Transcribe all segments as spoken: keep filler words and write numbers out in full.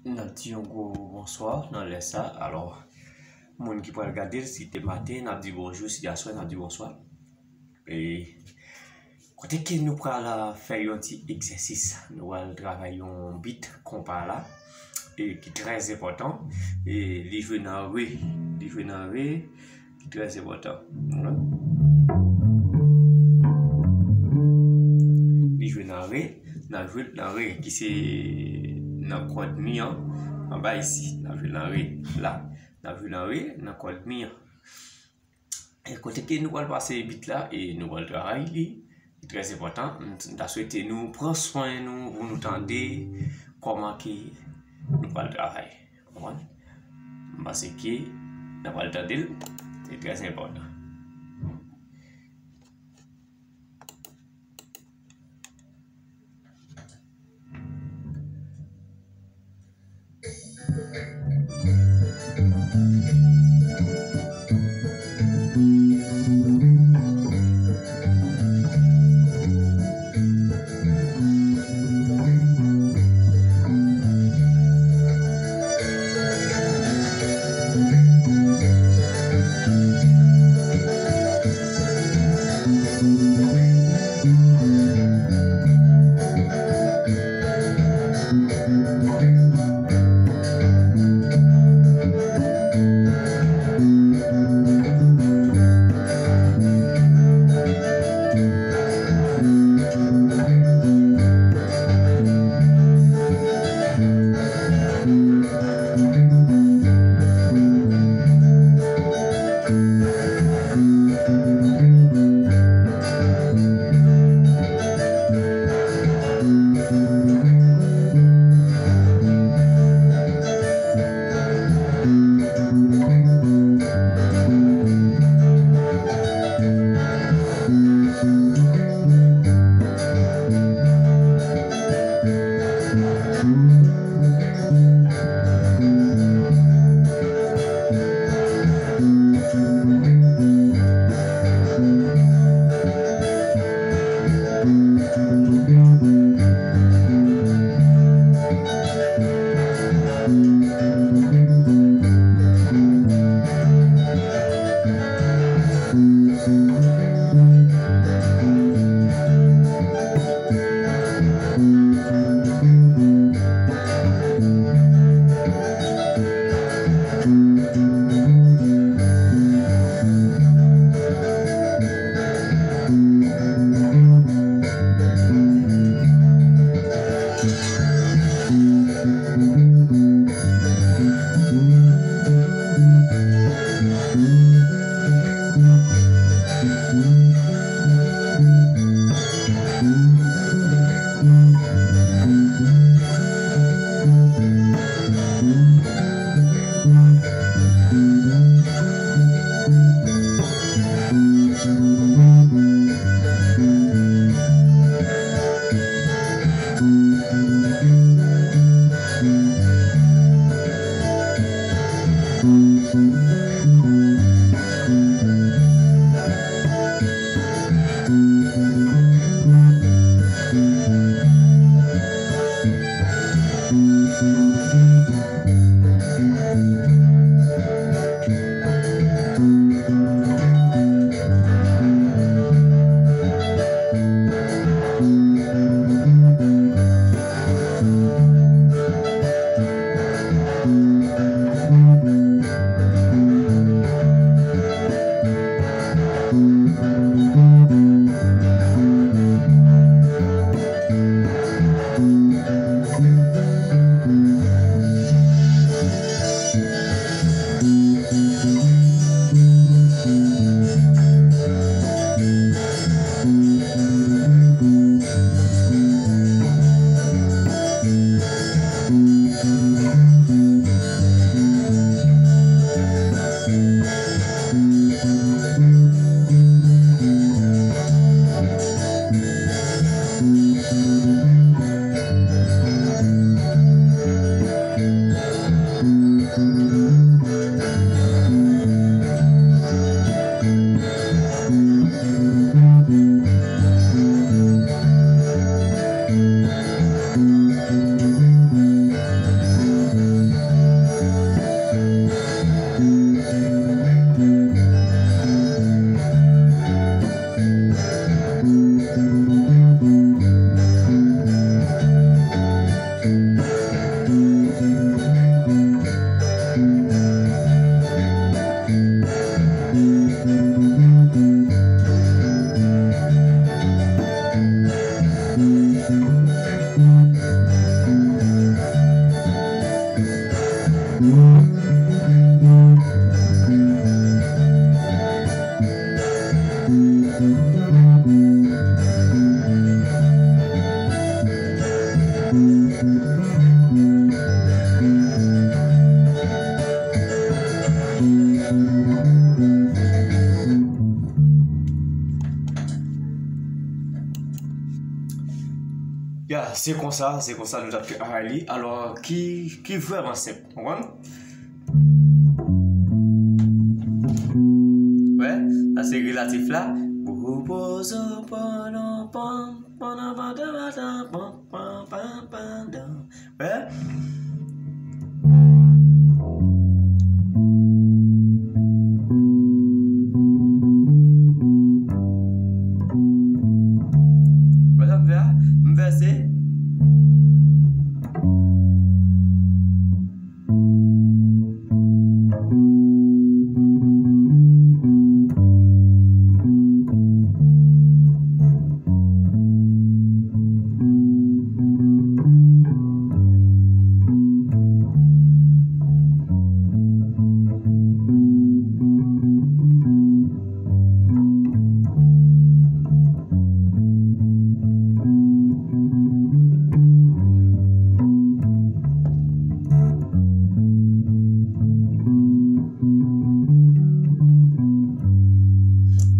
N ap di yon gwo bonswa nan lè sa. Alò, moun ki pral gade l, si te maten, n ap di bonjou, si te aswè, n ap di bonswa. E kote ke nou pral, a, fè yon ti egzèsis. Nou pral travay yon bit konpa la, e ki trè enpòtan. E li jwe nan re. Li jwe nan re, ki trè enpòtan. Li jwe nan re, n ap jwe l nan re, ki se nan kòd mi an, anba isi. N ap jwe l nan re, la. N ap jwe l nan re, nan kòd mi an. E kote ke nou pral pase bit la, e nou pral travay li, li trè enpòtan. M, m ta swete nou pran swen nou pou nou tande kòman ke nou pral travay. Konprann? M panse ke n ap pral tande l, se trè enpòtan. Ya, se konsa, se konsa nou t ap fè li. Alò, ki, ki vrèman senp, w konprann? Wè, sa se relatif la. Wè. Wè sa m fè a? M fè se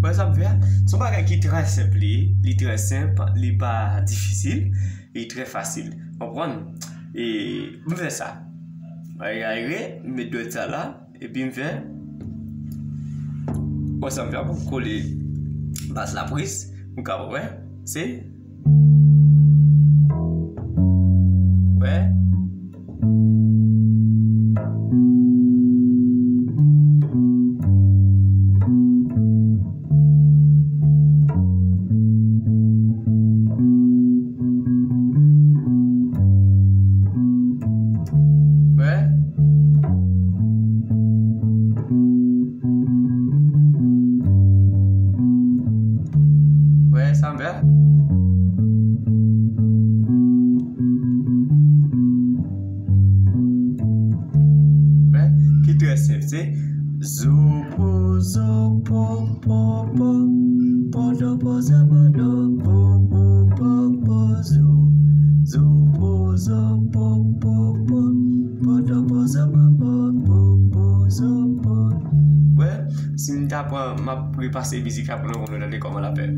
Wè sa m fè a? Se yon bagay ki trè senp li ye. Li trè senp, li pa difisil, li trè fasil. Konprann? E m fè sa. Ayre, m met dwèt sa la, epi m fè. Wè sa m fè a pou m kole bas la plis, pou m kapab wè. Se. Wè. Wè. Wè sa m fè a? Wè, ki trè senp, se zo, po, zo, po, po, po, po, do, po, zo, po, do, po, po, po, po, zo, zo, po, zo, po, po, po, po, do, po, zo, po, po, po, po, zo, po. Wè, si m ta pran, m ap repase mizik la pou nou, pou nou tande kòman l ap fè.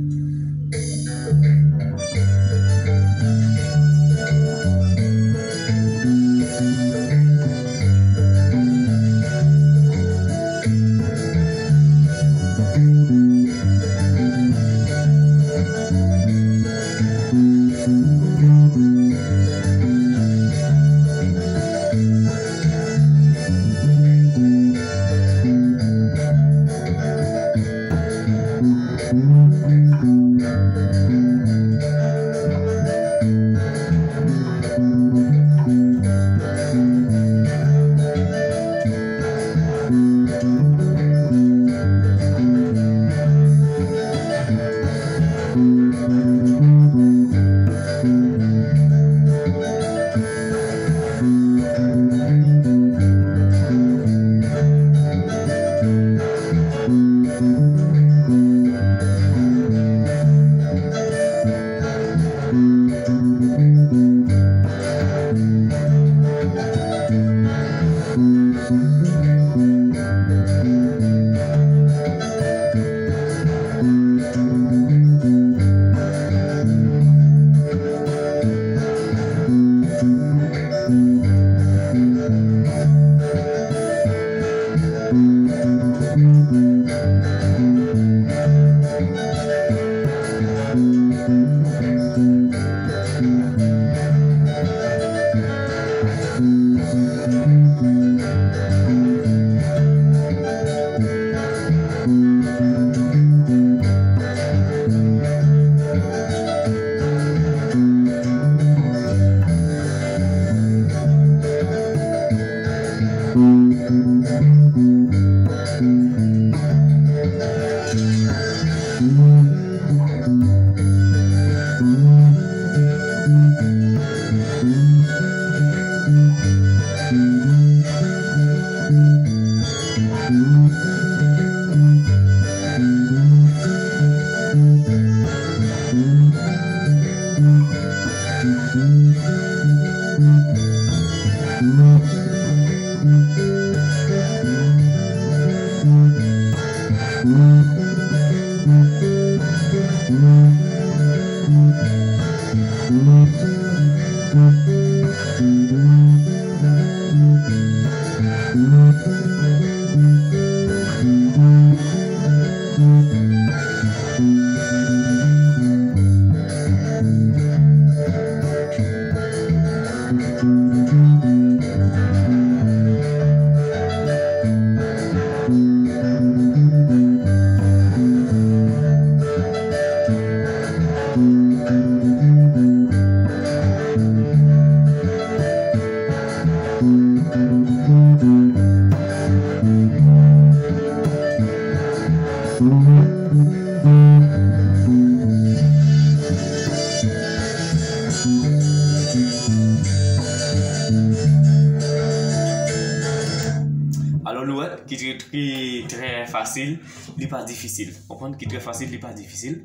Alò, nou wè ki trè, ki trè fasil, li pa difisil. Konprann? Ki trè fasil, li pa difisil.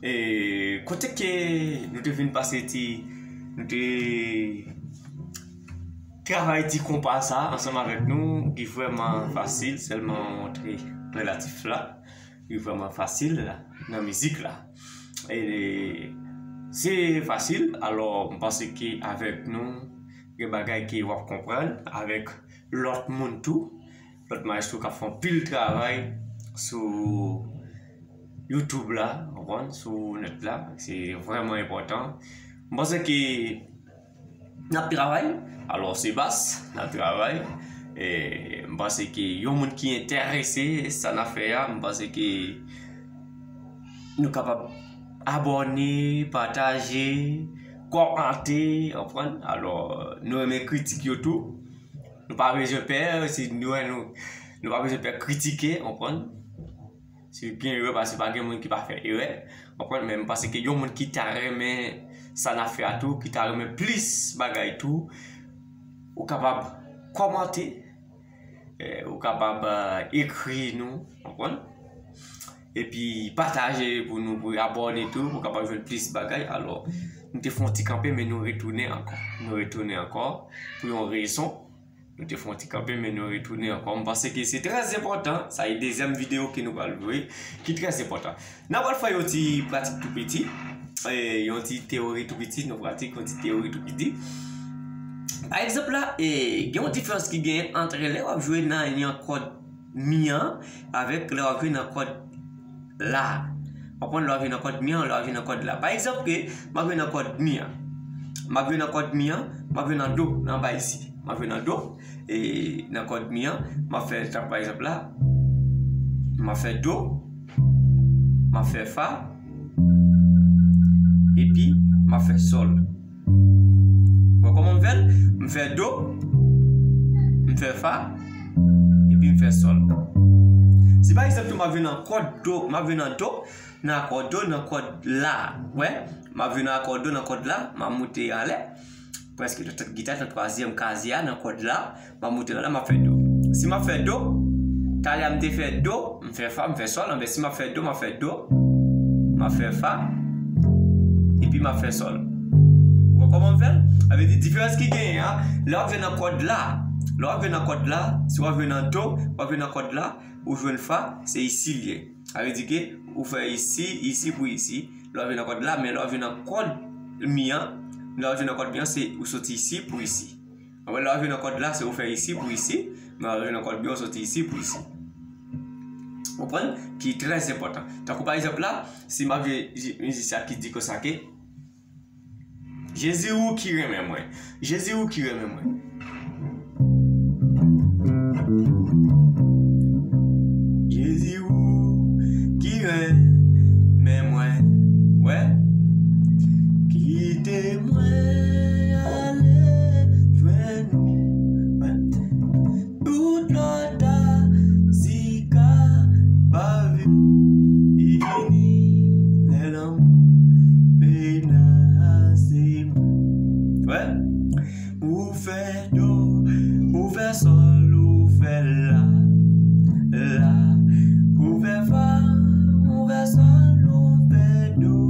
E kote ke nou te vin pase ti, nou te travay ti konpa sa ansanm avèk nou, ki vrèman fasil, sèlman montre relatif la, ki vrèman fasil la, nan mizik la. E se fasil, alò, m panse ke avèk nou, gen bagay ke w ap konprann, avèk lòt moun tou, lòt maestro k ap fè anpil travay sou YouTube la, w konprann, sou nèt la, se vrèman enpòtan. M panse ke n ap travay, alò se bas, n ap travay. E m panse ke yon moun ki enterese sa n ap fè a, m panse ke nou kapab abòne, pataje, kòmante, w konprann? Alò, nou renmen kritik yo tou. Nou pa bezwen pè, si nou wè nou, nou pa bezwen pè kritike, w konprann? Si gen erè, paske pa gen moun ki pa fè erè, w konprann? Men m panse ke yon moun ki ta renmen sa n ap fè a tou, ki ta renmen plis bagay tou, ou kapab kòmante, eh, ou kapab, eh, ekri nou, w konprann? Epi pataje pou nou, pou abòne tou, pou kapab jwenn plis bagay. Alò, nou te fè yon ti kanpe, men nou retounen ankò. Nou retounen ankò pou yon rezon. Nou te fè yon ti kanpe, men nou retounen ankò. M panse ke se trè enpòtan. Sa e dezyèm videyo ke nou pral voye, ki trè enpòtan. N a pral fè yon ti pratik tou piti. E, yon ti teyori tou piti, nou pratik yon ti teyori tou piti. Pa egzanp la, e, gen yon diferans ki genyen ant lè w ap jwe nan yon kòd mi an avèk lè w ap jwe nan kòd la. W konprann, lè w ap jwe nan kòd mi an, lè w ap jwe nan kòd la. Pa egzanp, ke m ap jwe nan kòd mi an. M ap jwe nan kòd mi an, m ap jwe nan do, nan anba isi. M ap jwe nan do, e nan kòd mi an, m ap fè, pa egzanp la, m ap fè do, m ap fè fa, epi m ap fè sòl. Bon, kòman m fè l? M fè do, m fè fa, epi m fè sòl. Si pa egzanp, m ap jwe nan kòd do, m ap jwe nan do, nan akò do, nan kòd la. Wè, m ap jwe nan akò do, nan kòd la, m ap moute anlè. Prèske nan tèt gita, nan twazyèm kazye a, nan kòd la, m ap moute anlè, m ap fè do. Si m ap fè do, talè a m te fè do, m fè fa, m fè sòl, anben si m ap fè do, m ap fè do, m ap fè fa, epi m ap fè sòl. Bon, kòman m fè l? Sa vle di diferans ki genyen an, lè w ap jwe nan kòd la, lè w ap jwe nan kòd la, si w ap jwe nan do, w ap jwe nan kòd la, ou jwenn fa, se isi l ye. Sa vle di ke ou fè isi, isi pou isi, lè w ap jwe nan kòd la, men lè w ap jwe nan kòd mi an, lè w ap jwe nan kòd mi an, se ou soti isi pou isi. Anben, lè w ap jwe nan kòd la, se ou fè isi pou isi, men lè w ap jwe nan kòd mi an, ou soti isi pou isi. Konprann? Ki trè enpòtan. Tankou pa egzanp la, si m ap jwe mizik sa ki di konsa ke, Jezi ou ki renmen mwen. Jezi ou ki renmen mwen. Jezi ou ki renmen mwen. Wè. Kite mwen ale jwenn ou. Tout lòt a si ka pa vini lè lanmou menase mwen. Wè. Ou fè do, ou fè sòl, ou fè la, la. Ou fè fa, ou fè sòl, ou fè do.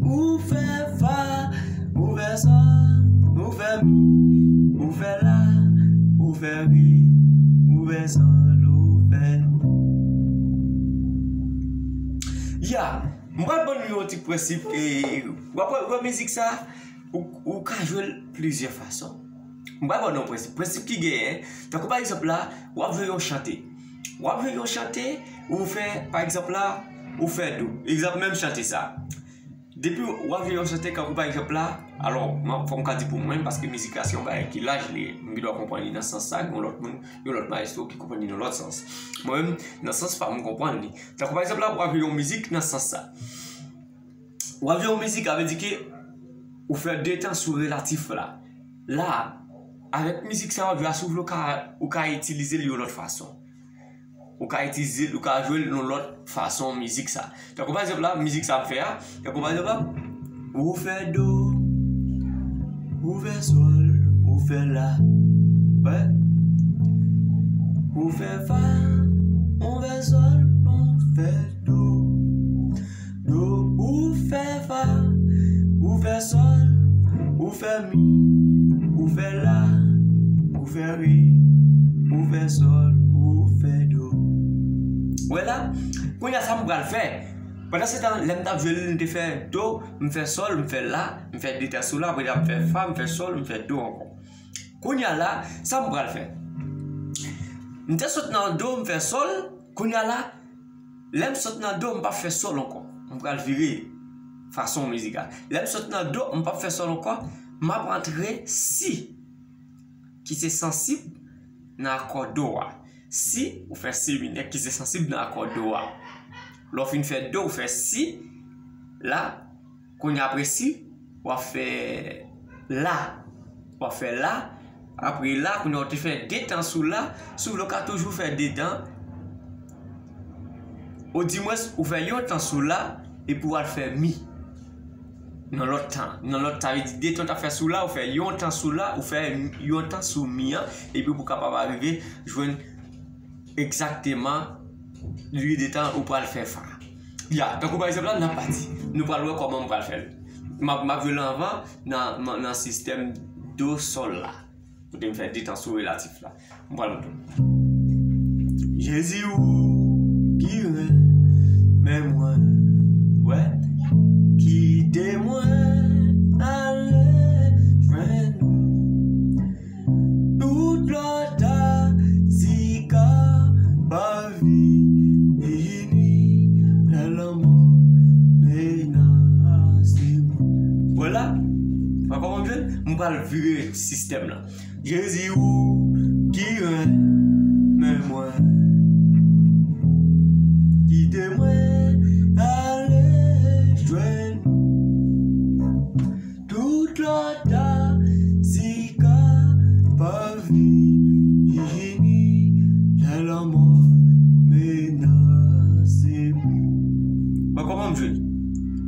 Ou fè fa, ou fè sòl, ou fè mi, ou fè la, ou fè re, ou fè sòl, ou fè. Ya, m pral ban nou yon ti prensip, e, w ap wè mizik sa, ou, ou ka jwe l plizyè fason. M pral ban nou yon prensip. Prensip ki genyen, tankou pa egzanp la, w ap jwe yon chante. W ap jwe yon chante, ou fè, pa egzanp la, ou fè do. Egzanp, menm chante sa. Depi w ap jwe yon chante, kankou pa egzanp la, alò, mwen, fò m ka di pou mwen, paske mizik la se yon bagay ki laj li ye. M gen dwa konprann li nan sans sa, gen yon lòt moun, yon lòt mayestwo ki konprann li nan lòt sans. Mwen menm, nan sans pa m, m konprann li. Tankou pa egzanp la, w ap jwe yon mizik nan sans sa. W ap jwe yon mizik, sa vle di ke ou fè de tan sou relatif la. La, avèk mizik sa w ap jwe a, si w vle, ou ka, ou ka itilize l yon lòt fason. Ou ka itilize l, ou ka jwe l yon lòt fason, mizik sa. Tankou pa egzanp la, mizik sa m fè a, tankou pa egzanp la, ou fè do, ou fè sòl, ou fè la. Wè. Ou fè fa, ou fè sòl, ou fè do. Do, ou fè fa, ou fè sòl, ou fè mi, ou fè la, ou fè re, ou fè sòl, ou fè do. Wè la, kounye a sa m pral fè. Pandan se tan, lè m t ap jwe l, m te fè do, m fè sòl, m fè la, m fè de tan sou la, apre sa m fè fa, m fè sòl, m fè do ankò. Kounye a la, sa m pral fè. M te sot nan do, m fè sòl, kounye a la, lè m sot nan do, m p ap fè sòl ankò. M pral vire fason mizik la. Lè m sot nan do, m p ap fè sòl ankò. M ap antre si, ki se sansib nan akò do a. Si, ou fè si minè, ki se sansib nan akò do a. Lè w fin fè do, ou fè si, la, kounye a apre si, w ap fè la. W ap fè la. Apre la, kounye a w te fè de tan sou la. Si w vle, w ka toujou fè de tan. Odimwens, ou fè yon tan sou la, epi w al fè mi. Nan lòt tan. Nan lòt, sa vle di de tan w t ap fè sou la, ou fè yon tan sou la, ou fè yon tan sou mi an, epi pou w kapab arive jwenn egzakteman li de tan ou pral fè fa. Ya, tankou pa egzanp la, n ap pati. Nou pral wè kòman m pral fè l. M ap, m ap jwe l anvan nan, nan, nan sistèm do sòl la. Kote m fè de tan sou relatif la. M pral montre w. Jezi, ou ki renmen mwen, wè, kite mwen ale jwenn ou. Tout lòt a si ka pa vini lè lanmò menase mwen. Vwala. Mwen kòman m jwenn? M pral vire sistèm lan. Jezi, ou ki renmen mwen, kite mwen ale jwenn ou. Tout lòt a si ka pa vini lè lanmò menase mwen. Mwen kòman m jwenn?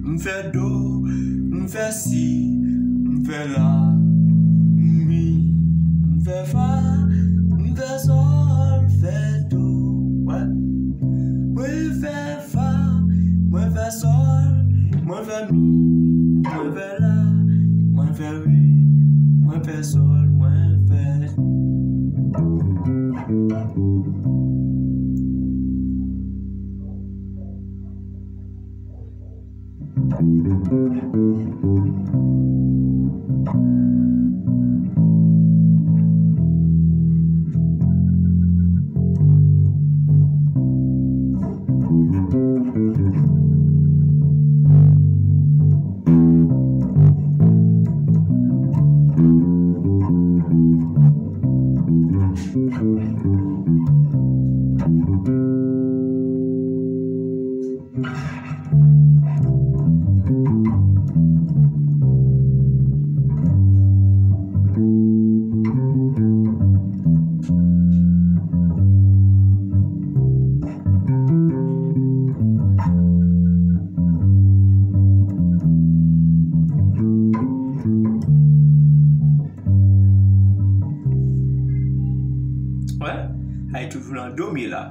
M fè do, m fè si, m fè la, m mi, m fè fa, m fè sòl, fè do. Wè. Mwen fè fa, mwen fè sòl, mwen fè mi, mwen fè la, mwen fè re, mwen fè sòl, mwen fè. Wè, ay toujou nan do m ye la.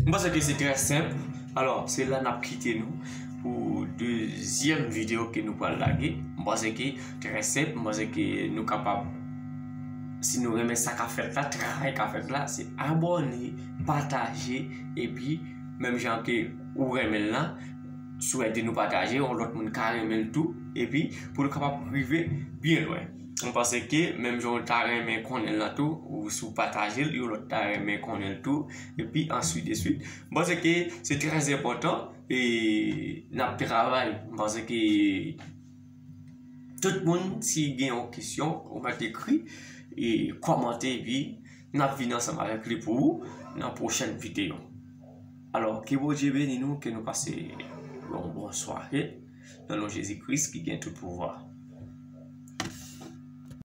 M panse ke se trè senp. Alò, se la n ap kite nou pou dezyèm videyo ke nou pral lage. M panse ke trè senp, m panse ke nou kapab Si nou renmen sa k ap fèt la, travay k ap fèt la, se abòne, pataje, epi menm jan ke ou renmen l lan, si w ede nou pataje, yon lòt moun ka renmen l tou, epi pou nou kapab rive byen lwen. Mwen panse ke menm jan w ta renmen konnen l lan tou, ou si w pataje l, yon lòt ta renmen konnen l tou, epi ansuit de suit. Mwen panse ke se trè enpòtan e n ap travay. Mwen panse ke tout moun, si gen yon kesyon, ou mèt ekri e kòmante, epi n ap vin ansanm avèk li pou ou nan pwochèn videyo. Alò, ke Bondye beni nou, ke nou pase yon bon sware nan non Jezi Kris ki gen tout pouvwa.